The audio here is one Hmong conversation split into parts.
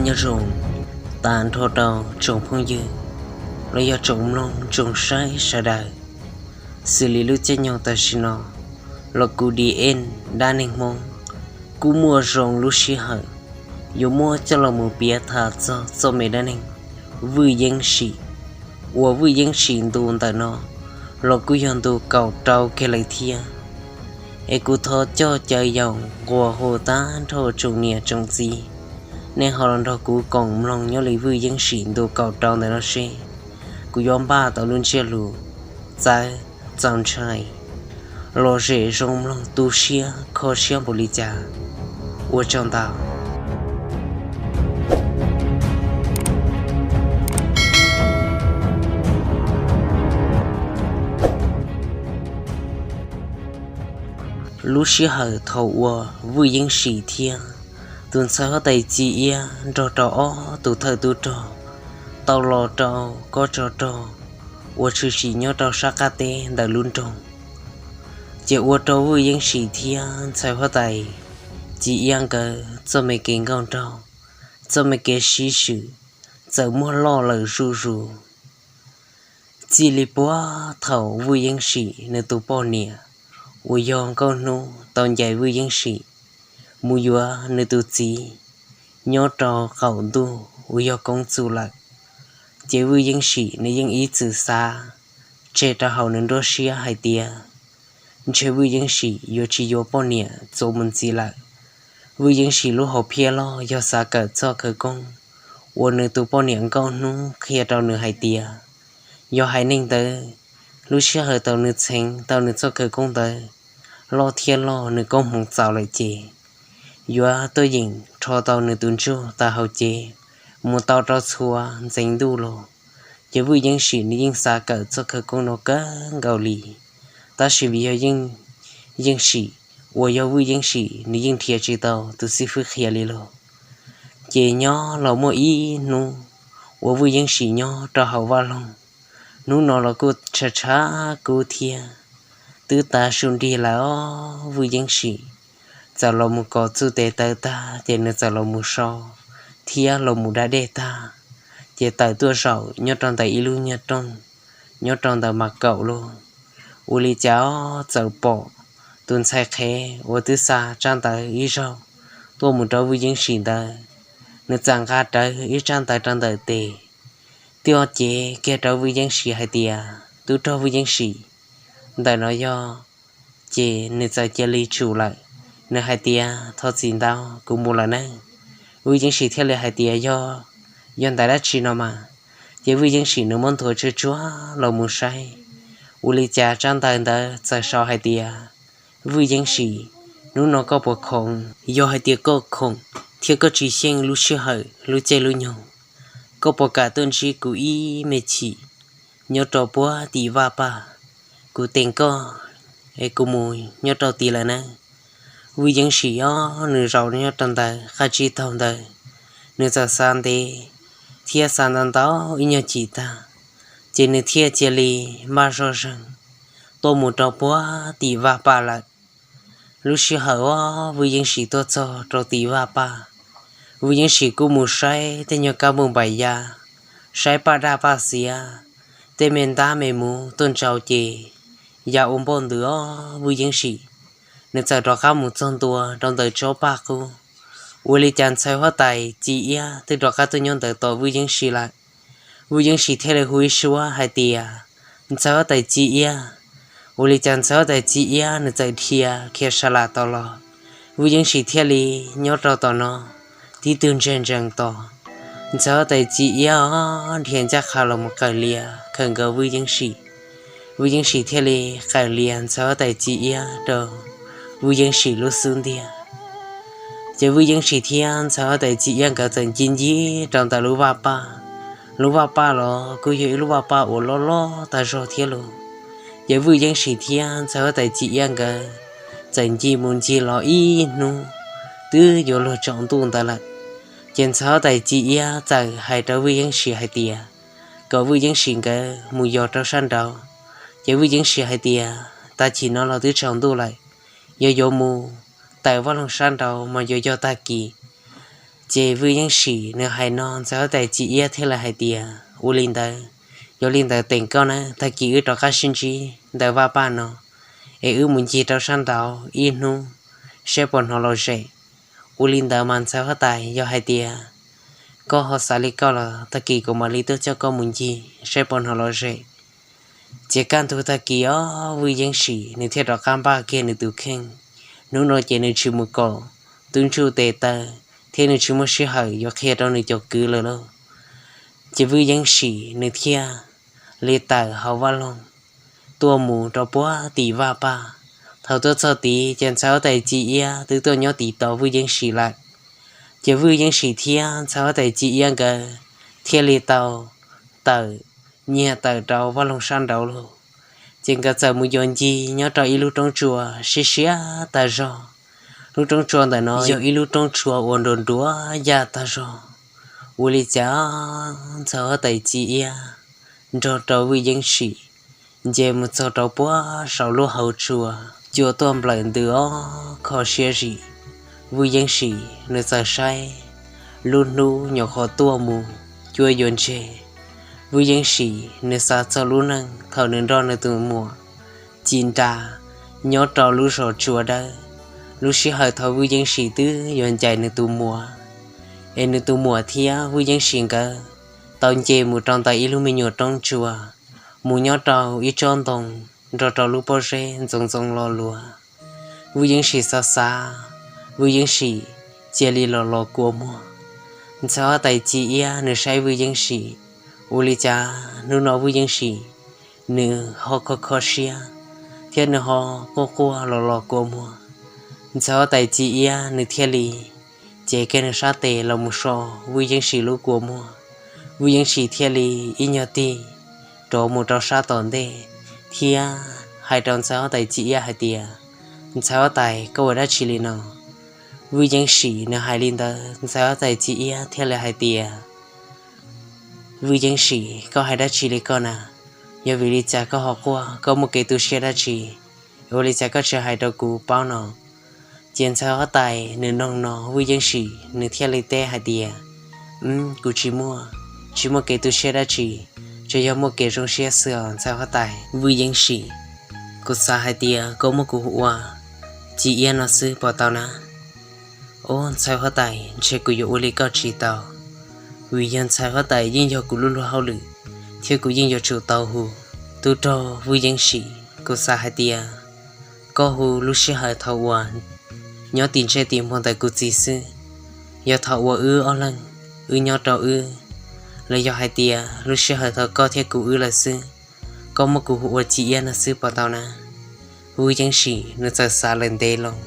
Nyob zoo tas nrho rau tsoom phooj ywg los yog tsoom mloog tsoom saib sawv daws. Xws li lub caij nyoog tam sim no los kuv D N dab neeg Hmoob kuj muaj zoo lub sij hawm yuav muab coj los mus piav tham txog txoj me dab neeg Vwj Yeeb Sim, uas Vwj Yeeb Sim ntu ntawm no los kuj yog ntu kaum rau kiag lawm thiab. Es kuv thov coj caw yaum nquag hu tag nrho tsoom niam tsoom txiv, nej ho los nrog kuv koom mloog nyob li Vwj Yeeb Sim ntu kaum rau ntawm no seb kuv yuav npaj tau lub ntsiab lus txawv txaus ntshai los zem zoo mloog tu siab kho siab npaum li cas. Ua tsaug ntau. Lub sij hawm thaum uas Vwj Yeeb Sim thiab tus ntxhais huab tais Txiv Iab nrog rau ob tug thawj tub rog tau los rau kob tsov rog uas tshwm sim nyob rau sab qab teb ntawm lub nroog, ces ua rau Vwj Yeeb Sim thiab ntxhais huab tais Txiv Iab nkawd txoj me kev nkauj nraug, txoj me kev sib swm txawm muab loj lawm zuj zus. Txij li puag thaum Vwj Yeeb Sim nws tus poj niam uas yog Nkauj Hnub tau ncaim Vwj Yeeb Sim mus yuav nws tus txiv nyob rau qaum ntuj uas yog Koob Txuj lawm, ces Vwj Yeeb Sim nws yeej ib txwm xav tseg rau hauv nws nruab siab hais tias ntshe Vwj Yeeb Sim yuav tsis yuav poj niam txuas mus ntxiv lawm. Vwj Yeeb Sim lub hom phiaj loj yog xav kawm txoj khawv koob uas nws tus poj niam Nkauj Hnub qhia rau nws hais tias, yog haiv neeg ntawd lub sij hawm thaum nws txheev tau nws txoj khawv koob ntawd loj thiab loj nws koob hmoov txaus lawm ces yuav tuaj yeem rho tau nws tus ntsuj tawm hauv cev mus tau rau txhua ntxeev ntuj los. Ces Vwj Yeeb Sim nws yeej xav kawm txoj khawv koob no kawg nkaus li, tab sis vim yog Yeeb Sim uas yog Vwj Yeeb Sim nws yeej nrhiav tsis tau tus xib fwb qhia li lauj. Ces nyob los muaj ib hnub uas Vwj Yeeb Sim nyob rau hauv vaj loog, hnub no los kuj tshav tshav kub thiab, twb tav su nrig lawm os. Vwj Yeeb Sim txawm los mus kos txuj tes taw tag ces nws txawm los mus so thiab los mus da dej tag, ces tawm tuaj zaum nyob rau ntawm ib lub nyuag rooj nyob rau ntawm mas kaum lauj. Ua li cas txawm pom tus ntxhais qhev uas twb xa tsab ntawv ib zaug tuaj mus rau Vwj Yeeb Sim ntawd, nws txawm nqa rawv ib tsab ntawv rau ntawm tes, tuaj cev kiag rau Vwj Yeeb Sim hais tias, tub rog Vwj Yeeb Sim, ntawm no yog. Ces nws txawm cia li tsum lawm, nws hais tias, thov txim ntau, kuv mus lawm nawb. Vwj Yeeb Sim thiaj li hais tias, yog, yog ntawm dab tsi no mas? Ces Vwj Yeeb Sim nws muab nthuav tsuag tsuag los mus saib, ua li cas tsab ntawv ntawd txawm sau hais tias, Vwj Yeeb Sim, hnub no koj puas khoom? Yog hais tias koj khoom thiab koj tsis xyeej lub sij hawm lub caij lub nyoog, koj puas kam tuaj ntsib kuv ib me chim nyob rau puag tim vaj paj? Kuv teem koj es kuv mus nyob rau tid lawm nawb. Vwj Yeeb Sim os, nws zaum nyob rau ntawd qab tsib taug ntawd, nws txawm xav ntev thiab xav ntau ntau ib nyuag chim tag, ces nws thiaj cia li npaj zoj zeeg tuaj mus rau puag tim vaj paj lawm. Lub sij hawm uas Vwj Yeeb Sim tuaj txog rau tim vaj paj, Vwj Yeeb Sim kuj mus saib tej nyuag kab npauj npaim ya, saib paj daj paj xiav, tej me ntab me muv tuaj ntsau ces ya ua npauj ntws os. Vwj Yeeb Sim nws txawm rov qab mus txog ntua rau ntawm tsob paj qub, ua li cas ntxhais huab tais Txiv Iab twb rov qab tuaj nyob ntawd tos Vwj Yeeb Sim lawm. Vwj Yeeb Sim thiaj li hu ib suab hais tias, ntxhais huab tais Txiv Iab. Ua li cas ntxhais huab tais Txiv Iab nws txawm dhia khiav sa lam tau los. Vwj Yeeb Sim thiaj li nyob rau tom no tib tug ntseeg ntsees tos. Ntxhais huab tais Txiv Iab os, dhia ncaj qha los mus qawm lias khawm nkaus Vwj Yeeb Sim. Vwj Yeeb Sim thiaj li qawm lias ntxhais huab tais Txiv Iab rau Vwj Yeeb Sim lub xub ntiag. Ces Vwj Yeeb Sim thiab ntxhais huab tais Txiv Iab nkawd txawm ncig ncig rau ntawm lub vaj paj. Lub vaj paj los kuj yog ib lub vaj paj uas loj loj tag zog thiab lauj. Ces Vwj Yeeb Sim thiab ntxhais huab tais Txiv Iab nkawd txawm ncig mus ncig los ib hnub twb yuav luag tsaus ntuj ntawd lawm. Ces ntxhais huab tais Txiv Iab txawm hais rau Vwj Yeeb Sim hais tias, kom Vwj Yeeb Sim nkawd mus yos rau sab nraud. Ces Vwj Yeeb Sim hais tias, tag kis no los twb tsaus ntuj lawm, yog yuav mus tawm vaj loog sab nraud mas yuav yog tag kis. Ces Vwj Yeeb Sim nws hais no, ntxhais huab tais Ci Iab thiaj li hais tias, Ua li ntawd, yog li ntawd teem koj na, tag kis wb rov qab sib ntsib ntawm vaj paj no, es wb mus ncig rau sab nraud ib hnub, saib puas hnov lom zem. Ua li ntawd mas ntxhais huab tais, yog hais tias koj ho xav li koj los tag kis kuv mam li tuaj coj koj mus ncig saib puas hnov lom zem. Ces kaj ntug tag kis os, Vwj Yeeb Sim nws thiaj rov qab npaj kiag nws tus kheej. Hnub no ces nws tsis mus kom tub ntsuj tes taw, thiab nws tsis muaj sij hawm yuav qhia rau nws cov kwv lawm lauj. Ces Vwj Yeeb Sim nws thiaj li tawm hauv vaj loog tuaj mus rau puag tim vaj paj. Thaum tuaj txog tid ces ntxhais huab tais Ci Iab twb tuaj nyob tim tos Vwj Yeeb Sim lawm. Ces Vwj Yeeb Sim thiab ntxhais huab tais Ci Iab nkawd thiaj li tau tawm nyiag tawm rau vaj loog sab nraud lauj. Ces nkawd txawm mus yuav ncig nyob rau ib lub roob tsua siab siab tag zog. Lub roob tsua ntawm no yog ib lub roob tsua uas nruas nruas yaj tag zog. Ua li cas ntxhais huab tais Ci Iab nrog rau Vwj Yeeb Sim nce mus txog rau puag saum lub hauv tsua, cua tuaj nplawm ntws ob kho siab zim. Vwj Yeeb Sim nws txawm saib lub hnub nyuam qhuav tuaj mus cuab yuav ntseg. Vwj Yeeb Sim nws xav txog lub neej thaum nws nrog nws tus muam ci nra nyob rau lub zos tsua dawb. Lub sij hawm thaum Vwj Yeeb Sim twb yuav ncaim nws tus muam, es nws tus muam thiab Vwj Yeeb Sim nkawd tau nce mus rau ntawm ib lub me nyuam roob tsua, mus nyob rau ib tsob ntoo nrog rau lub pob zeb ntxoov ntxoo lo luas. Vwj Yeeb Sim xav xav, Vwj Yeeb Sim cia li los los kua muag. Ntxhais huab tais Ci Iab nws saib Vwj Yeeb Sim, ua li cas hnub no Vwj Yeeb Sim nws ho kho kho siab thiab nws ho quaj quaj los los kua muag. Ntxhais huab tais Ci Iab nws thiaj li cev kiag nws sab tes los mus so Vwj Yeeb Sim lub kua muag. Vwj Yeeb Sim thiaj li ib nyuag tig rov mus rau sab tom ntej thiab hais rau ntxhais huab tais Ci Iab hais tias, Ntxhais huab tais, koj ua dab tsi li no? Vwj Yeeb Sim nws hais li ntawd, ntxhais huab tais Ci Iab thiaj li hais tias, Vwj Yeeb Sim, koj hais dab tsi li koj na? Yog vim li cas koj ho quaj? Koj muaj kev tu siab dab tsi? Ua li cas koj tsis hais rau kuv paub no? Ces ntxhais huab tais nws noog no, Vwj Yeeb Sim nws thiaj li teb hais tias, Kuv tsis muaj, tsis muaj kev tu siab dab tsi, tsuas yog muaj kev zoo siab xwb os ntxhais huab tais. Vwj Yeeb Sim, kuv xav hais tias koj muab kuv hu ua Ci Iab no xwb puas tau na? Ob, ntxhais huab tais, ntshe kuv yuav ua li koj tsis tau, vim yog ntxhais huab tais yeej yog kuv lub luag hauj lwm, thiab kuv yeej yuav tsum tau hu. Tub rog Vwj Yeeb Sim, kuv xav hais tias koj hu lub sij hawm thaum uas nyob tim ntsej tim muag ntawm kuv txiv xwb. Yog thaum uas wb ob leeg, wb nyob rau wb, los yog hais tias lub sij hawm thaum koj thiab kuv wb lawm xwb, koj muab kuv hu ua Ci Iab no xwb puas tau na? Vwj Yeeb Sim nws txawm xav lawm ntev loo,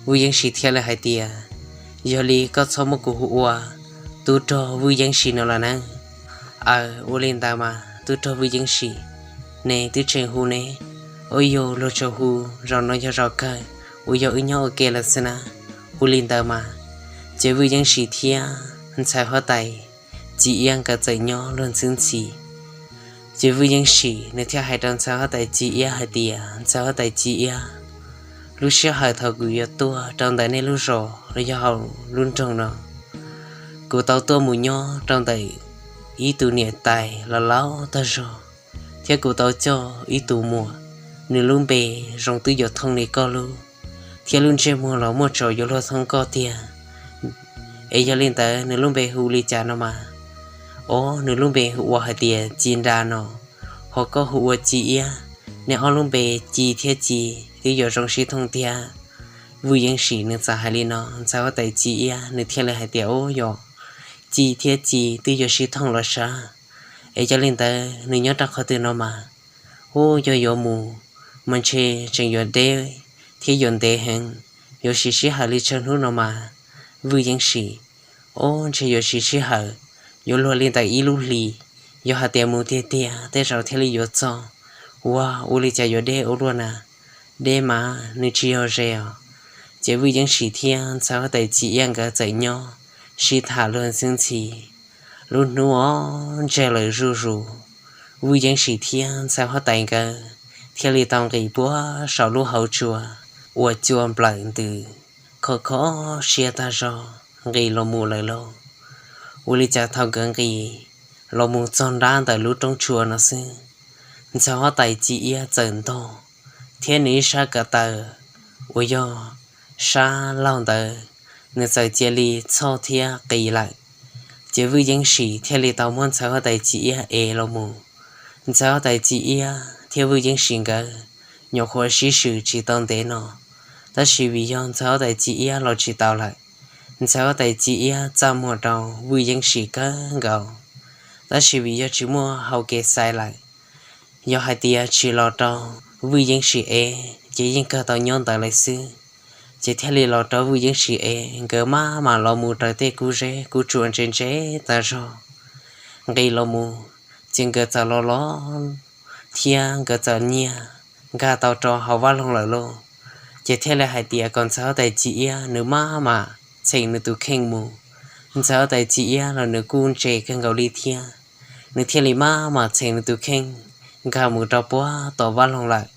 Vwj Yeeb Sim thiaj li hais tias, Yog li koj txhob muab kuv hu ua tub rog Vwj Yeeb Sim no los na. Aw, ua li ntawd mas tub rog Vwj Yeeb Sim, neb twb tseem hu ne, ua yog luag tsuas hu zaum no yog zaum kawg uas yog wb nyob ua ke lawm xwb na. Ua li ntawd mas, ces Vwj Yeeb Sim thiab ntxhais huab tais Ci Iab nkawd txawm nyob luag ntxwb ntxhi. Ces Vwj Yeeb Sim nws thiaj hais rau ntxhais huab tais Ci Iab hais tias, Ntxhais huab tais Ci Iab, lub sij hawm thaum kuv yuav tuaj rau ntawm nej lub zos los yog hauv lub nroog no, kuv tau tuaj mus nyob rau ntawm ib tug niam tais laus laus tag zog, thiab kuv tau coj ib tus muam, nws lub npe zoo twb yuav thooj li koj lub, thiab lub ntsej muag los muaj tsaus yuav luag thooj koj tiag. Es yog li ntawd nws lub npe hu li cas no mas? Ob, nws lub npe hu ua hais tias Ci Nra no, ho koj hu ua Ci Iab, nej ob lub npe Ci thiab Ci twb yuav zoo sib thooj tiag. Vwj Yeeb Sim nws txawm hais li no, ntxhais huab tais Ci Iab nws thiaj li hais tias, Ub, yog Ci thiab Ci twb yuav sib thooj los sav. Es yog li ntawd nws nyob rau qhov twg no mas? Ub, yog yuav mus mas ntshe tseem yuav deb thiab yuav ntev heev, yuav siv sij hawm li tsawg hnub no mas? Vwj Yeeb Sim, Ub, ntshe yuav siv sij hawm yuav luag li ntawm ib lub hlis, yog hais tias mus tiag tiag tej zaum thiaj li yuav txog. Ua, ua li cas yuav deb ua luaj na? Deb mas nws tsis yog ze os. Ces Vwj Yeeb Sim thiab ntxhais huab tais Ci Iab nkawd txawm nyob sib tham luag ntxwb ntxhi. Lub hnub os ntseg lawm zuj zus, Vwj Yeeb Sim thiab ntxhais huab tais nkawd thiaj li tau nqis puag saum lub hauv tsua uas cua nplawm ntws, kho kho siab tag zog. nqis los mus lawm lauj. Ua li cas thaum nkawd nqis los mus txog nrab ntawm lub roob tshua no xwb, ntxhais huab tais Ci Iab txawm ntog, thiab nws ib sab ko taw uas yog sab laug ntawd, nws txawm cia li txhoj thiab qis lawm. Ces Vwj Yeeb Sim thiaj li tau muab ntxhais huab tais Ci Iab ev los mus. Ntxhais huab tais Ci Iab thiab Vwj Yeeb Sim nkawd nyuam qhuav sib swm tsis tau ntev no, tab sis vim yog ntxhais huab tais Ci Iab los tsis tau lawm, ntxhais huab tais Ci Iab txaj muag rau Vwj Yeeb Sim kawg nkaus. Tab sis vim yog tsis muaj hau kev xaiv lawm, yog hais tias tsis los rau Vwj Yeeb Sim ev ces yeej kawg tau nyob ntawd lawm xwb. Ces thiaj li los rau Vwj Yeeb Sim ev, nkawd maj mam los mus raws tej kub zeb kub tsua ntse ntse tas zog, nqis los mus, ces nkawd txawm los los thiab nkawd txawm nyiag nkag tau rau hauv vaj loog lawm lauj. Ces thiaj li hais tias kom ntxhais huab tais Ci Iab nws maj mam txheem nws tus kheej mus. Ntxhais huab tais Ci Iab los nws kuj ntse kawg nkaus li thiab, nws thiaj li maj mam txheem nws tus kheej nkag mus rau puag tom vaj loog lawm.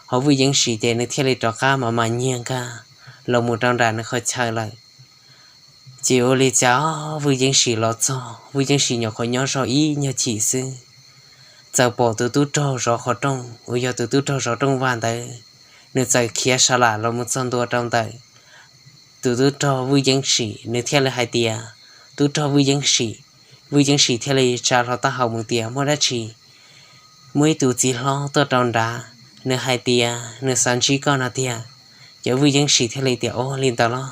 Hos Vwj Yeeb Sim ces nws thiaj li rov qab mam mam nyiag nkag los mus rau nram nws qhov chaw lawm. Ces ua li cas Vwj Yeeb Sim los txog, Vwj Yeeb Sim nyuam qhuav nyob zog ib nyuag chim xwb, txawm pom tus tub rog zov qhov rooj uas yog tus tub rog zov rooj vag ntawd, nws txawm khiav sa lam los mus txog ntua rau ntawm tus tub rog Vwj Yeeb Sim, nws thiaj li hais tias, Tub rog Vwj Yeeb Sim. Vwj Yeeb Sim thiaj li tsa hlo taub hau mus tias, Muaj dab tsi? Muaj ib tus txiv hlob tuaj rau nrad, nws hais tias nws xav ntsib koj no tiag. Ces Vwj Yeeb Sim thiaj li tias, Ua li ntawd los?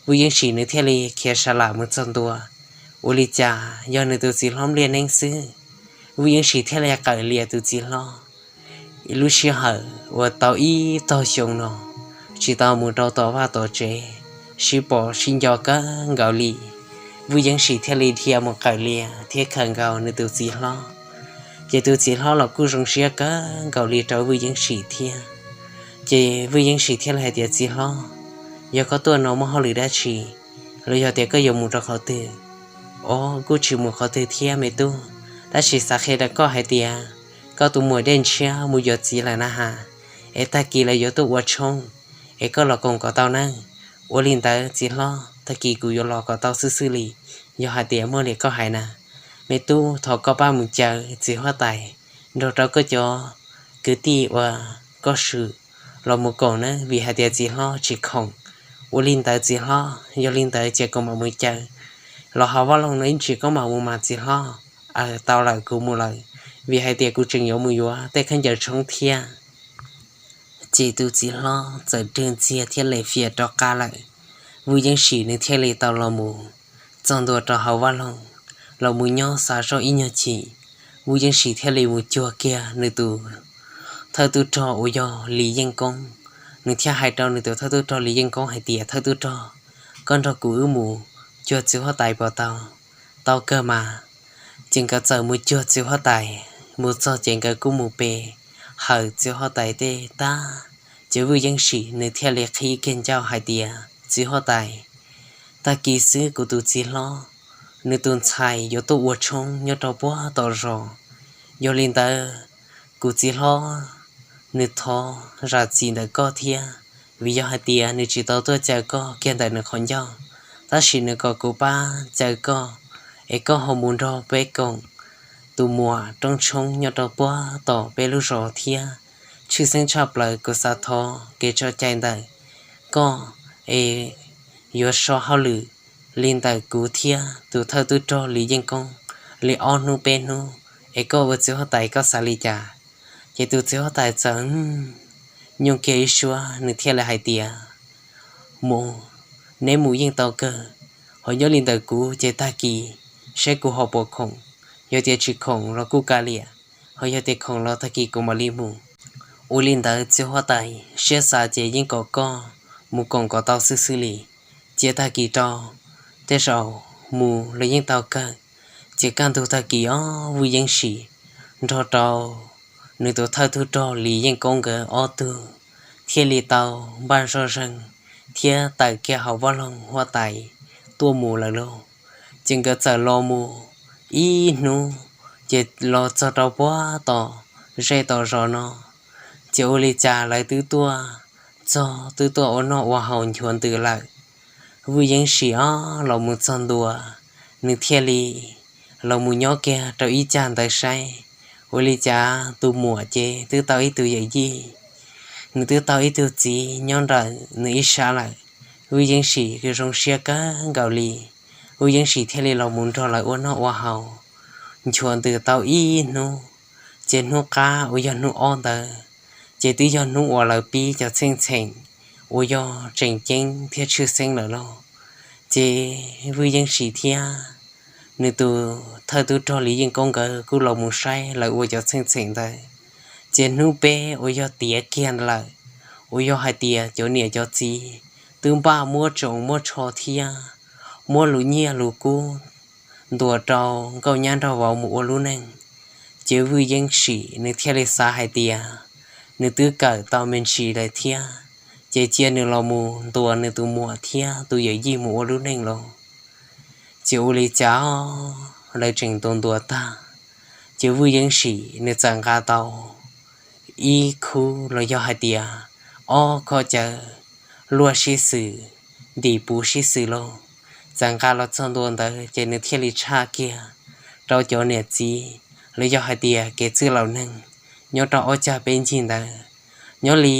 Vwj Yeeb Sim nws thiaj li khiav sa lam mus txog ntua. Ua li cas yog nws tus txiv hlob npliaj neeb xwb. Vwj Yeeb Sim thiaj li qawm lias tus txiv hlob. Ib lub sij hawm uas tau ib tog xyoo no tsis tau mus rau tom vaj tom tsev, sib pom sib nco kawg nkaus li. Vwj Yeeb Sim thiaj li dhia mus qawm lias thiab khawm nkaus nws tus txiv hlob. Ces tus txiv hlob los kuj zoo siab kawg nkaus li rau Vwj Yeeb Sim thiab. Ces Vwj Yeeb Sim thiaj li hais tias, Txiv hlob, yog koj tuaj no muaj hauj lwm dab tsi, los yog tias koj yuav mus rau qhov twg? Os, kuj tsis mus qhov twg thiab me tub, tab sis xav qhia rau koj hais tias koj tus muam Dej Ntshiab mus yuav txiv lawm na has, es tag kis lawv yuav tuaj ua tshoob, es koj los koom kom tau nawb. Ua li ntawd txiv hlob, tag kis kuv yuav los kom tau xwb xwb li, yog hais tias muaj li koj hais na. Me tub, thov koj pab mus caw txiv huab tais nrog rau koj cov kwv tij uas koj swm los mus koom nawb, vim hais tias txiv hlob tsis khoom. Ua li ntawd txiv hlob, yog li ntawd ces kuv mam mus caw los hauv vaj loog no ib ntsis koj mam mus mas txiv hlob. Aws, tau lawm, kuv mus lawm, vim hais tias kuv tseem yuav mus yuav tej khaub ncaws tshoob thiab. Ces tus txiv hlob txawm rwg ntxiag thiab lem fias rov qab lawm. Vwj Yeeb Sim nws thiaj li tau los mus txog ntua rau hauv vaj loog, los mus nyob xav zoj ib nyuag chim, Vwj Yeeb Sim thiaj li mus cuag kiag nws tus thawj tub rog uas yog Lis Yeej Koob. Nws thiaj hais rau nws tus thawj tub rog Lis Yeej Koob hais tias, Thawj tub rog, koj nrog kuv wb mus cuag txiv huab tais puas tau? Tau kawg mas. Ces nkawd txawm mus cuag txiv huab tais, mus txog ces nkawd kuj mus pe hawm txiv huab tais tej tag, ces Vwj Yeeb Sim nws thiaj li qhib kiag ncauj hais tias, Txiv huab tais, tag kis xwb kuv tus txiv hlob nws tus ntxhais yuav tuaj ua tshoob nyob rau puag tom zos. Yog li ntawd, kuv txiv hlob nws thov zam txim ntawm koj thiab, vim yog hais tias nws tsis tau tuaj caw koj kiag ntawm nws qhov ncauj, tab sis nws kom kuv pab caw koj, es koj ho mus nrog peb koom tus muam rooj tshoob nyob rau puag tom peb lub zos thiab. Tshwj xeeb tshaj plaws kuv xav thov kev tso cai ntawm koj, es yuav so hauj lwm li ntawm kuv thiab tus thawj tub rog Lis Yeej Koob li ob hnub peb hnub, es koj ua txiv huab tais koj xav li cas? Ces tus txiv huab tais txawm nyuj kiag ib suab, nws thiaj li hais tias, Mus, neb mus yeej tau kawg, ho nyob li ntawm kuv ces tag kis saib kuv ho puas khoom, yog tias tsis khoom los kuj kav liam, ho yog tias khoom los tag kis kuv mam li mus. Ua li ntawd txiv huab tais, siab xav ces yeej kom koj mus koom kom tau xwb xwb li, cia tag kis rau tej zaum mus los yeej tau kawg. Ces kaj ntug tag kis os, Vwj Yeeb Sim nrog rau nws tus thawj tub rog Lis Yeej Koob nkawd ob tug thiaj li tau npaj zoj zeeg thiab tawm kiag hauv vaj loog huab tais tuaj mus lawm lauj. Ces nkawd txawm los mus ib hnub, ces los txog rau puag tom zej tom zos no, ces ua li cas lawv twb tuaj txog, twb tuaj ua noj ua haus nchuav ntws lawm. Vwj Yeeb Sim ob los mus txog ntua, nws thiaj li los mus nyob kiag rau ib cag ntawd saib, ua li cas tus muam ces twb tau ib tug yawm yij, nws twb tau ib tug txiv nyob nraim nws ib sab lawm. Vwj Yeeb Sim zoo siab kawg nkaus li. Vwj Yeeb Sim thiaj li los mus nrog lawv ua noj ua haus, nchuav ntws tau ib hnub, ces hnub qab uas yog hnub ob ntawd, ces twb yog hnub uas lawv pib cov txheej txheem uas yog tseem ceeb thiab tshwj xeeb lawm lauj. Ces Vwj Yeeb Sim thiab nws tus thawj tub rog Lis Yeej Koob nkawd kuj los mus saib lawv ua cov txheej txheem ntawd. Ces hnub peb uas yog tiav kiag lawm, uas yog hais tias cov niam cov txiv twb npaj muab tsoos muab tsho thiab muab lus nyiaj lus kub ntuas rau nkauj nyab nraug vauv mus ua lub neej. Ces Vwj Yeeb Sim nws thiaj li xav hais tias nws twb kawm tau me ntsis lawm thiab, ces cia nws los mus ntuas nws tus muam thiab tus yawm yij mus ua lub neej lauj. Ces ua li cas lawv tseem ntuas ntuas tag, ces Vwj Yeeb Sim nws txawm nqa tau ib khub los yog hais tias ob khob cawv luaj sib xws, ntim puv sib xws lauj. Txawm nqa los txog ntua ntawd ces nws thiaj li tshaj kiag rau cov niam txiv los yog hais tias kev txwj laus neeg nyob rau ob cag peb ncig ntawd. Nyob li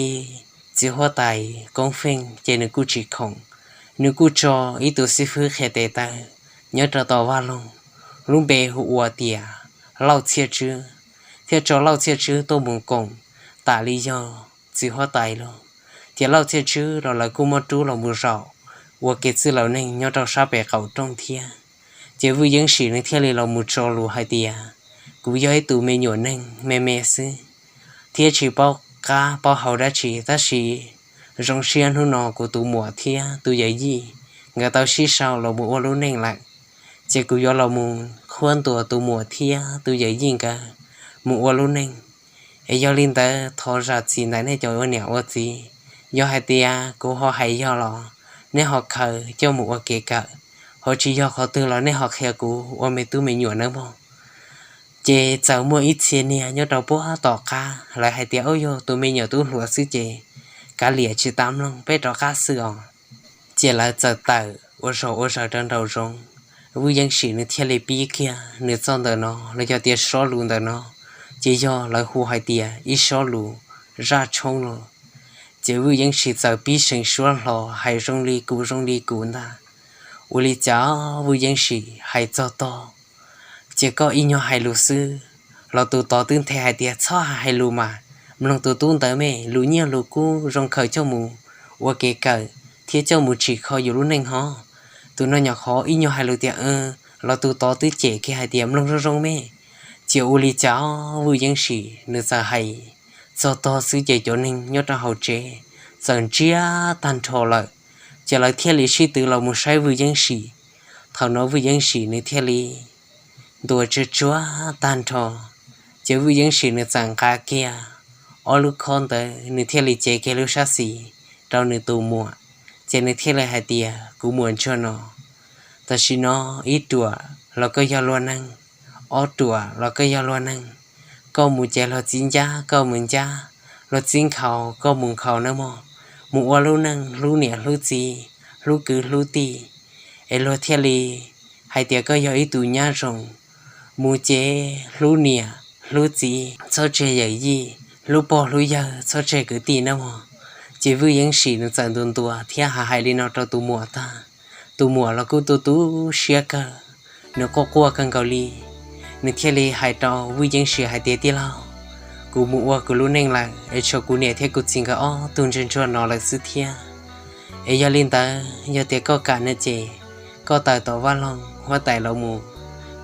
txiv huab tais Koob Feej ces nws kuj tsis khoom, nws kuj tso ib tug xib fwb qhia tes taw nyob rau tom vaj loog, lub npe hu ua tias Lauj Txhiaj Tswb, thiaj tso Lauj Txhiaj Tswb tuaj mus koom tam li yog txiv huab tais lauj. Ces Lauj Txhiaj Tswb los lawv kuj muab rub los mus zaum ua kev txwj laus neeg nyob rau sab pem qaum rooj thiab. Ces Vwj Yeeb Sim nws thiaj li los mus tso lus hais tias, kuv yog ib tug me nyuam neeg me me xwb, thiab tsis paub qab paub hau dab tsi, tab sis zoo siab hnub no kuv tus muam thiab tus yawm yij nkawd tau sib sau los mus ua lub neej lawm, ces kuv yuav los mus qhuab ntuas tus muam thiab tus yawm yij nkawd mus ua lub neej. Es yog li ntawd thov zam txim ntawm nej cov ua niam ua txiv, yog hais tias kuv ho hais yog los nej ho khaws coj mus ua kev kawm, ho tsis yog qhov twg los nej ho qhia kuv ua me tub me nyuam nawb mog. Ces txawm muaj ib txhia niag nyob rau puag tom qab, lawv hais tias, ub, yog tus me nyuam tub hluas xwb ces kav liam tsis tas mloog, peb rov qab xwb os. Ces lawv txawm tawm ua zog ua zaws rau nraum zoov. Vwj Yeeb Sim nws thiaj li pib kiag nws txoj ntawm no los yog tias sob lus ntawm no, ces yog lawv hu hais tias ib sob lus zaj tshoob los. Ces Vwj Yeeb Sim txawm pib seev suab hlo hais zoo li kuv zoo li kuv ntag. Ua li cas Vwj Yeeb Sim hais txog tog, ces koj ib nyuag hais lus xwb los tus tod twb nthe hais tias, txhob hais lus mas, mloog tus tub ntawd me, lus nyiaj lus kub zoo khaws coj mus ua kev kawm thiab coj mus tsim kho yus lub neej hov. Tus no nyuam qhuav ib nyuag hais lus tias los tus tod twb cem kiag hais tias, mloog zoo zoo me. Ces ua li cas Vwj Yeeb Sim nws txawm hais txog tog xwb ces cov neeg nyob rau hauv tsev txawm ntsiag tag nrho lawm, ces lawv thiaj li sib tw los mus saib Vwj Yeeb Sim. Thaum no Vwj Yeeb Sim nws thiaj li ntuas tsuag tsuag tag nrho, ces Vwj Yeeb Sim nws txawm nqa kiag ob lub khob ntawd, nws thiaj li cev kiag lub sab xis rau nws tus muam, ces nws thiaj li hais tias, kuv muam ntsuag no, tam sim no ib ruam los koj yog luag neeg, ob ruam los koj yog luag neeg, koj mus ces luag txib ncab koj mus ncab, luag txib nkhaus koj mus nkhaus nawb mog. Mus ua lub neej hlub niam hlub txiv, hlub kwv hlub tij, es luag thiaj li hais tias koj yog ib tug nyab zoo. Mus ces hlub niam hlub txiv, txhob tseg yawm yij, hlub pog hlub yawg, txhob tseg kwv tij nawb mog. Ces Vwj Yeeb Sim nws txawm ntuas ntuas thiab hais hais li no rau tus muam tag, tus muam los kuj tu tu siab kawg, nws quaj quaj kawg nkaus li. Nws thiaj li hais rau Vwj Yeeb Sim hais tias, tij laug, kuv mus ua kuv lub neej lawm es tshuav kuv niam thiab kuv txiv nkawd ob tug ntsuag ntsuag no lawm xwb thiab. Es yog li ntawd yog tias koj kam no ces koj tawm tom vaj loog huab tais los mus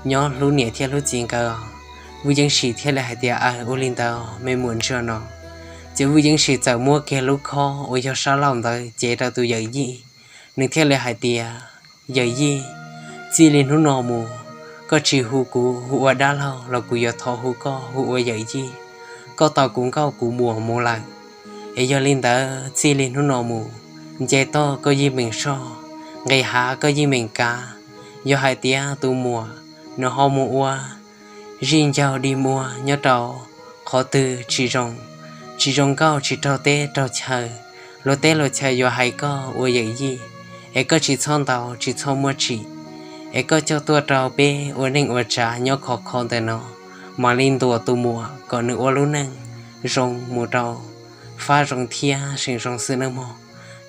nyob hlub niam thiab hlub txiv nkawd os. Vwj Yeeb Sim thiaj li hais tias, aws, ua li ntawd me muam ntsuag no. Ces Vwj Yeeb Sim txawm muab kiag lub khob uas yog sab laug ntawd cev rau tus yawm yij. Nws thiaj li hais tias, yawm yij, txij li hnub no mus, koj tsis hu kuv hu ua dab laug los kuv yuav thov hu koj hu ua yawm yij. Koj tau kuv nkauj kuv muam mus lawm, es yog li ntawd txij li hnub no mus, nce toj koj yeej meem soj, nqis hav koj yeej meem kav. Yog hais tias tus muam nws ho mus ua zij ncaug dig muag nyob rau qhov twg tsis zoo, tsis zoo nkauj tsis raug teb raug chaw, luag teb luag chaw yuav hais koj ua yawm yij, es koj tsis txhob ntaus tsis txhob muab tsim, es koj coj tuaj rau peb ua neej ua tsav nyob khov kho ntawm no, mam li ntuas tus muam kom nws ua lub neej zoo mus rau fab zoo thiab seem zoo xwb nawb mog.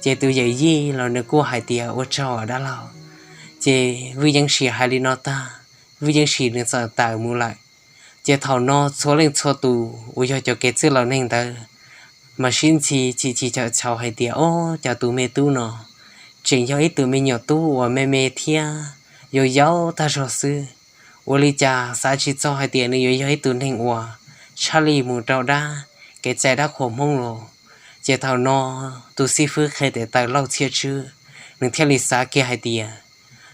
Ces tus yawm yij los nws kuj hais tias ua tsaug dab laug. Ces Vwj Yeeb Sim hais li no tag, Vwj Yeeb Sim nws txawm tawm mus lawm. Ces thaum no txhua leej txhua tus uas yog cov kev txwj laus neeg ntawd mas sib ntxhi chim chim chawm chawm hais tias, Ob, cas tus me tub no tseem yog ib tug me nyuam tub uas me me thiab yau yau tag zog xwb. Ua li cas xav tsis txog hais tias nws yuav yog ib tug neeg uas tshaj li mus rau dab kev cai dab qhuas Hmoob los. Ces thaum no tus xib fwb qhia tes taw Lauj Txhiaj Tswb nws thiaj li xav kiag hais tias,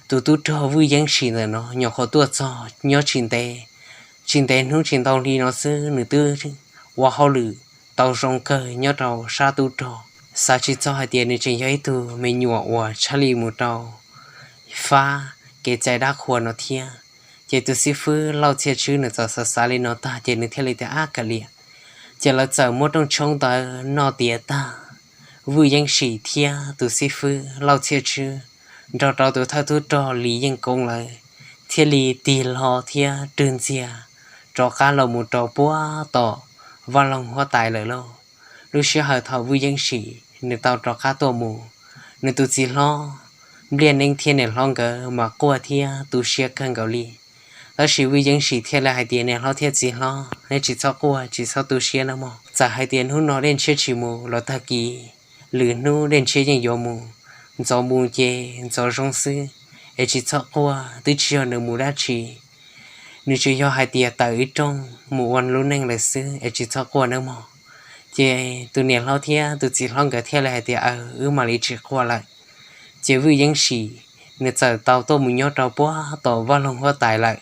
tus tub rog Vwj Yeeb Sim ntawm no nyuam qhuav tuaj txog nyob tsis ntev, tsis ntev hnub tsis ntau hli no xwb nws twb ua hauj lwm tau zoo kawg nyob rau sab tub rog. Xav tsis txog hais tias nws tseem yog ib tug me nyuam uas tshaj li mus rau fab kev cai dab qhuas no thiab. Ces tus xib fwb Lauj Txhiaj Tswb nws txawm xav xav li no tag ces nws thiaj li tias, Ab, kav liam. Ces lawv txawm muab rooj tshoob ntawd noj tiav tag, Vwj Yeeb Sim thiab tus xib fwb Lauj Txhiaj Tswb nrog rau tus thawj tub rog Lis Yeej Koob lawv thiaj li tig hlo thiab rwg ntxiag rov qab los mus rau puag tom vaj loog huab tais lawm lauj. Lub sij hawm thaum Vwj Yeeb Sim nws tau rov qab tuaj mus, nws tus txiv hlob Npliaj Neeb thiab niam hlob nkawd mas quaj thiab tu siab kawg nkaus li. Tab sis Vwj Yeeb Sim thiaj li hais tias, Niam hlob thiab txiv hlob, neb tsis txhob quaj tsis txhob tu siab nawb mog. Txawm hais tias hnub no dej ntshiab tsis mus los tag kis lwm hnub dej ntshiab yeej yuav mus, ntxov mus ces ntxov zoo xwb, es tsis txhob quaj, twb tsis yog nws mus dab tsi. Nws tsuas yog hais tias tawm ib rooj mus ua lub neej lawm xwb, es tsis txhob quaj nawb mog. Ces tus niam hlob thiab tus txiv hlob nkawd thiaj li hais tias, Aw, wb mam li tsis quaj lawm. Ces Vwj Yeeb Sim nws txawm tau tuaj mus nyob rau puag tom vaj loog huab tais lawm.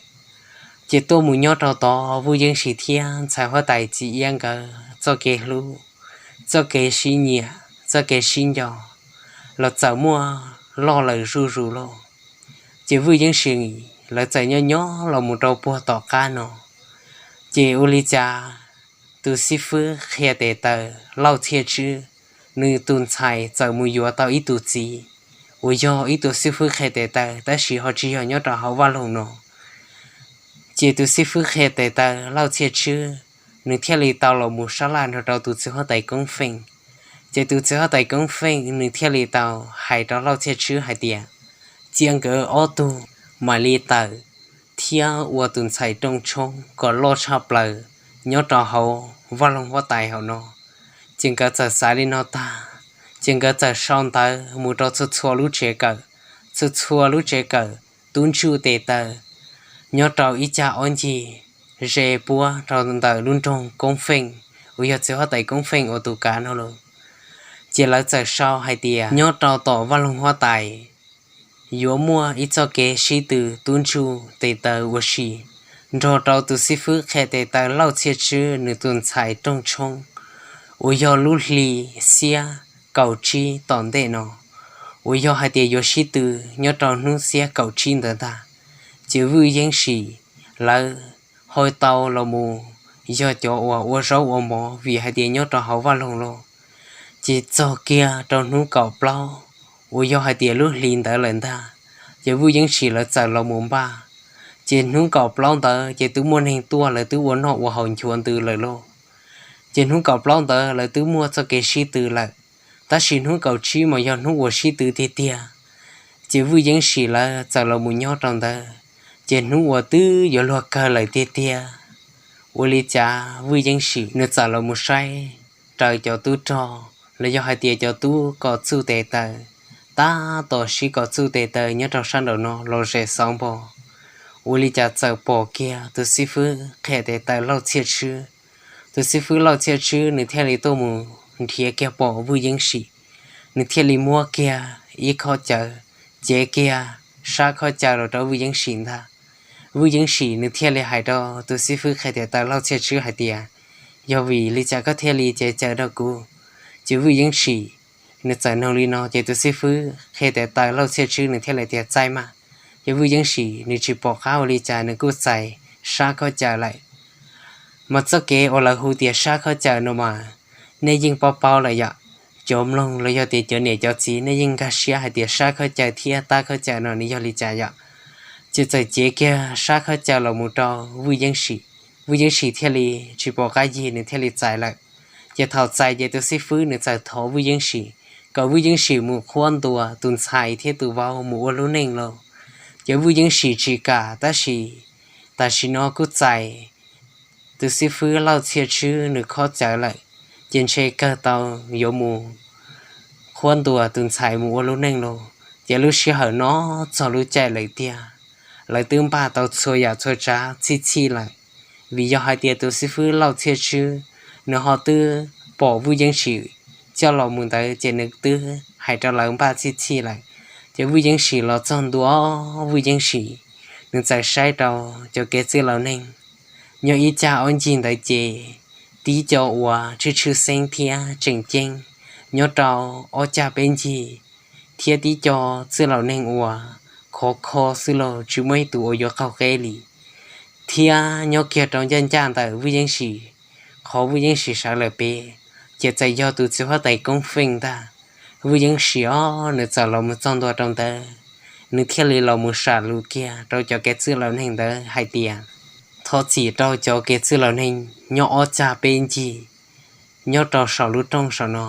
Ces tuaj mus nyob rau tod, Vwj Yeeb Sim thiab ntxhais huab tais Txiv Iab nkawd txoj kev hlub, txoj kev sib nyiam, txoj kev sib nco los txawm muaj loj lawm zuj zus lauj. Ces Vwj Yeeb Sim lawv txawm nyob nyob los mus rau puag tom qab no, ces ua li cas tus xib fwb qhia tes taw Lauj Txhiaj Tswb, nws tus ntxhais txawm mus yuav tau ib tus txiv uas yog ib tug xib fwb qhia tes taw tab sis ho tsis yog nyob rau hauv vaj loog no. Ces tus xib fwb qhia tes taw Lauj Txhiaj Tswb, nws thiaj li tau los mus sab laj nrog rau tus txiv huab tais Koob Feej. Ces tus txiv huab tais Koob Feej nws thiaj li tau hais rau Lauj Txhiaj Tswb hais tias, cia nkawd ob tug mam li tawm thiab ua tus ntxhais rooj tshoob kom loj tshaj plaws nyob rau hauv vaj loog huab tais hauv no. Ces nkawd txawm xav li no tag, ces nkawd txawm sau ntawv mus rau txhua txhua lub tsev kawm, txhua txhua lub tsev kawm tub ntsuj tes taw nyob rau ib cag ob ncig ze puab rau ntawm lub nroog Koob Feej uas yog txiv huab tais Koob Feej uas tus kav no lauj. Ces lawv txawm sau hais tias nyob rau tom vaj loog huab tais yuav muaj ib txoj kev sib tw tub ntsuj tes taw ua si nrog rau tus xib fwb qhia tes taw Lauj Txhiaj Tswb nws tus ntxhais rooj tshoob uas yog lub hli xiab kaum tsib tom ntej no, uas yog hais tias yuav sib tw nyob rau hnub xiab kaum tsib ntawd ntag. Ces Vwj Yeeb Sim lawv ho tau los mus yog cov uas ua zaub ua mov vim hais tias nyob rau hauv vaj loog lauj. Ces txog kiag rau hnub kaum plaub uas yog hais tias lub hli ntawd lawm ntag, ces Vwj Yeeb Sim lawv txawm los mus npaj. Ces hnub kaum plaub ntawd ces twb muaj neeg tuaj lawv twb ua noj ua haus nchuav ntws lawm lauj. Ces hnub kaum plaub ntawd lawv twb muaj txoj kev sib tw lawm, tab sis hnub kaum tsib mas yog hnub uas sib tw tiag tiag. Ces Vwj Yeeb Sim lawv txawm los mus nyob rau ntawd, ces hnub uas twb yuav luag kawg lawm tiag tiag, ua li cas Vwj Yeeb Sim nws txawm los mus saib raws cov tub rog los yog hais tias cov tub kom txuj tes taw, tab tom sib kom txuj tes taw nyob rau sab nraum no los zem xov npo. Ua li cas txawm pom kiag tus xib fwb qhia tes taw Lauj Txhiaj Tswb. Tus xib fwb Lauj Txhiaj Tswb nws thiaj li tuaj mus nrhiav kiag pom Vwj Yeeb Sim, nws thiaj li muab kiag ib khob cawv, cev kiag sab khob cawv los rau Vwj Yeeb Sim ntag. Vwj Yeeb Sim nws thiaj li hais rau tus xib fwb qhia tes taw Lauj Txhiaj Tswb hais tias, yog vim li cas koj thiaj li cev cawv rau kuv? Ces Vwj Yeeb Sim nws txawm nug li no ces tus xib fwb qhia tes taw Lauj Txhiaj Tswb nws thiaj li tias, txaij mas. Ces Vwj Yeeb Sim nws tsis pom qab ua li cas nws kuj txais sab khob cawv lawm. Mas txoj kev uas lawv hu tias sab khob cawv no mas nej yeej paub paub lawm yom. cov mloog los yog tias cov niam cov txiv nej yeej nkag siab hais tias sab khaub caws thiab tab khaub caws no nws yog li cas yom. Ces txawm cev kiag sab khaub caws los mus rau Vwj Yeeb Sim. Vwj Yeeb Sim thiaj li tsis pom qab yig, nws thiaj li txais lawm. Ces thaum txais ces tus xib fwb nws txawm thov Vwj Yeeb Sim kom Vwj Yeeb Sim mus qhuab ntuas tus ntxhais thiab tus vauv mus ua lub neej lauj. Ces Vwj Yeeb Sim tsis kam, tab sis tam sim no kuj txais tus xib fwb Lauj Txhiaj Tswb nws khob cawv lawm, ces ntshe kawg tau yuav mus qhuab ntuas tus ntxhais mus ua lub neej lauj. Ces lub sij hawm no txog lub caij lawm tiag, lawv twb npaj tau txhua yam txhua tsav txhij txhij lawm. Vim yog hais tias tus xib fwb Lauj Txhiaj Tswb nws ho twb pom Vwj Yeeb Sim coj los mus ntawd ces nws twb hais rau lawv npaj txhij txhij lawm. Ces Vwj Yeeb Sim los txog ntua, Vwj Yeeb Sim nws txawm saib rau cov kev txwj laus neeg nyob ib cag ob ncig ntawd ces tib co uas tshwj tshwj xeeb thiab tseem ceeb nyob rau ob cag peb ncig, thiab tib co txwj laus neeg uas khov kho xwb los tsis muaj ib tug uas yuav qaug qeb li. Thiab nyob kiag rau ncaj ncaj ntawm Vwj Yeeb Sim, qhov Vwj Yeeb Sim sawv lawm pem, ces txawm yog tus txiv huab tais Koob Feej ntag. Vwj Yeeb Sim os nws txawm los mus txog ntua rau ntawd, nws thiaj li los mus sam lus kiag rau cov kev txwj laus neeg ntawd hais tias, thov txim rau cov kev txwj laus neeg nyob ob cag peb ncig nyob rau saum lub rooj saum no.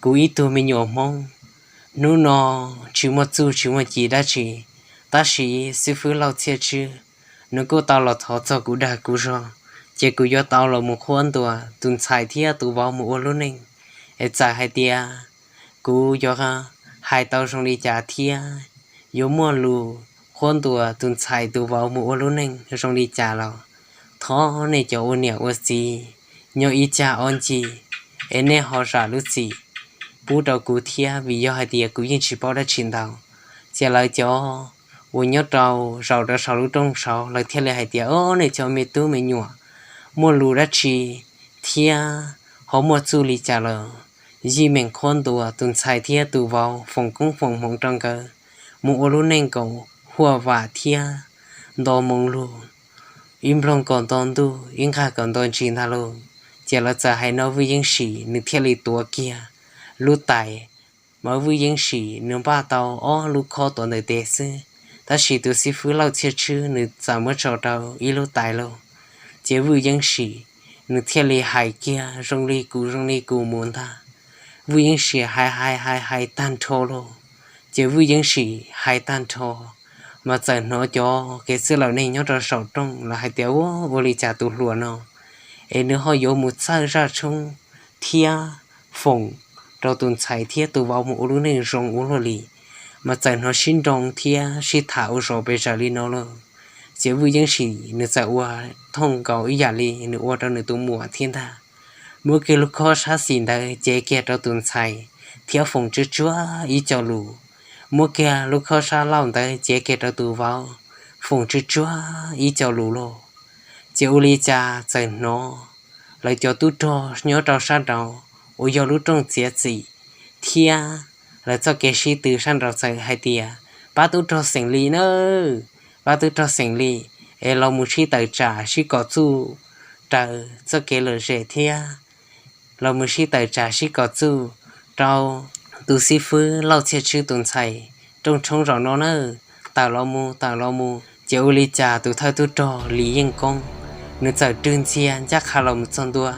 Kuv ib tug me nyuam Hmoob hnub no tsis muaj txuj tsis muaj ci dab tsi, tab sis xib fwb Lauj Txhiaj Tswb nws kuj tau los thov txog kuv dag kuv zog, ces kuv yuav tau los mus qhuab ntuas tus ntxhais thiab tus vauv mus ua lub neej. Es txawm hais tias kuv yuav hais tau zoo li cas thiab yuav muaj lus qhuab ntuas tus ntxhais tus vauv mus ua lub neej zoo li cas los thov nej cov ua niam ua txiv nyob ib cag ob ncig es nej ho zam lub txim pub rau kuv thiab, vim yog hais tias kuv yeej tsis paub dab tsi ntau. Ces lawv cov uas nyob rau zaum rau saum lub rooj saud lawv thiaj li hais tias, o, nej cov me tub me nyuam muaj lus dab tsi thiab ho muaj txuj li cas los zij meem qhuab ntuas tus ntxhais thiab tus vauv foom koob foom hmoov rau nkawd mus ua lub neej kom huaj vam thiab nto moo lug, ib nploog kom nto ntuj ib nqag kom nto ntsis ntag lauj. Ces lawv txawm hais no Vwj Yeeb Sim nws thiaj li tuav kiag lub tais, mas Vwj Yeeb Sim nws npaj tau ob lub khob tuav ntawm tes xwb, tab sis tus xib fwb Lauj Txhiaj Tswb nws txawm muab tso rau ib lub tais lauj. Ces Vwj Yeeb Sim nws thiaj li hais kiag zoo li kuv zoo li kuv mus ntag. Vwj Yeeb Sim hais hais hais hais tag nrho lauj. Ces Vwj Yeeb Sim hais tag nrho mas txawm hnov cov kev txwj laus neeg nyob rau saum rooj lawv hais tias, ua, ua li cas tus hluas no es nws ho yuav mus txawj zaj tshoob thiab foom rau tus ntxhais thiab tus vauv mus ua lub neej zoo ua luaj li. Mas txawm hnov sib nroo thiab sib tham ua zog pes zaws li no lauj. Ces Vwj Yeeb Sim nws txawm ua thooj nkaus ib yam li nws ua rau nws tus muam thiab ntag. Muab kiag lub khob sab xis ntawd cev kiag rau tus ntxhais thiab foom tsuag tsuag ib co lus. Muab kiag lub khob sab laug ntawd cev kiag rau tus vauv, foom tsuag tsuag ib co lus lauj. Ces ua li cas txawm hnov lawv cov tub rog nyob rau sab nraud uas yog lub rooj txiav txim thiab lawv txoj kev sib tw sab nraud txawm hais tias, pab tub rog xeem li nawb, pab tub rog xeem li, es los mus sib tawm tsam sib kom txuj raws txoj kev lom zem thiab los mus sib tawm tsam sib kom txuj rau tus xib fwb Lauj Txhiaj Tswb tus ntxhais rooj tshoob zaum no nawb, tawm los mus tawm los mus. Ces ua li cas tus thawj tub rog Lis Yeej Koob nws txawm rwg ntxiag ncaj qha los mus txog ntua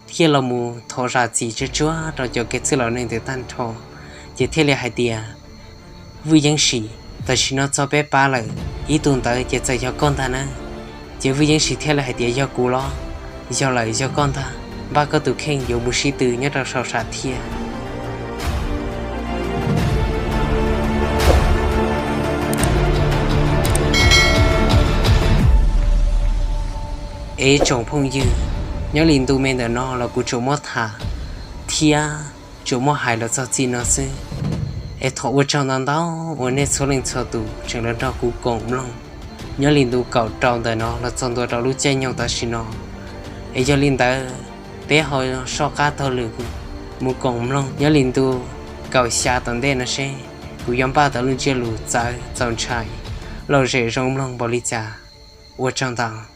thiab los mus thov zam txim tsuag tsuag rau cov kev txwj laus neeg ntawd tag nrho, ces thiaj li hais tias, Vwj Yeeb Sim, tam sim no txog peb pab lawm, ib tug ntawd ces txawm yog koj ntag na. Ces Vwj Yeeb Sim thiaj li hais tias, yog kuv los? Yog lawm, yog koj ntag, npaj koj tus kheej yuav mus sib tw nyob rau saum sam thiaj. Es tsoom phooj ywg, nyob li ntu me ntawm no los kuv tsuas muab tham thiab tsuas muab hais los txog txij no xwb. Es thov ua tsaug ntau ntau uas nej txhua leej txhua tus tseem los nrog kuv koom mloog nyob li ntu kaum rau ntawm no los txog ntua rau lub caij nyoog tam sim no. Es yog li ntawd, peb ho soj qab taug lwm mus koom mloog nyob li ntu kaum xya tom ntej no seb kuv yuav npaj tau lub ntsiab lus txawv txaus ntshai lom zem zoo mloog npaum li cas. Ua tsaug ntau.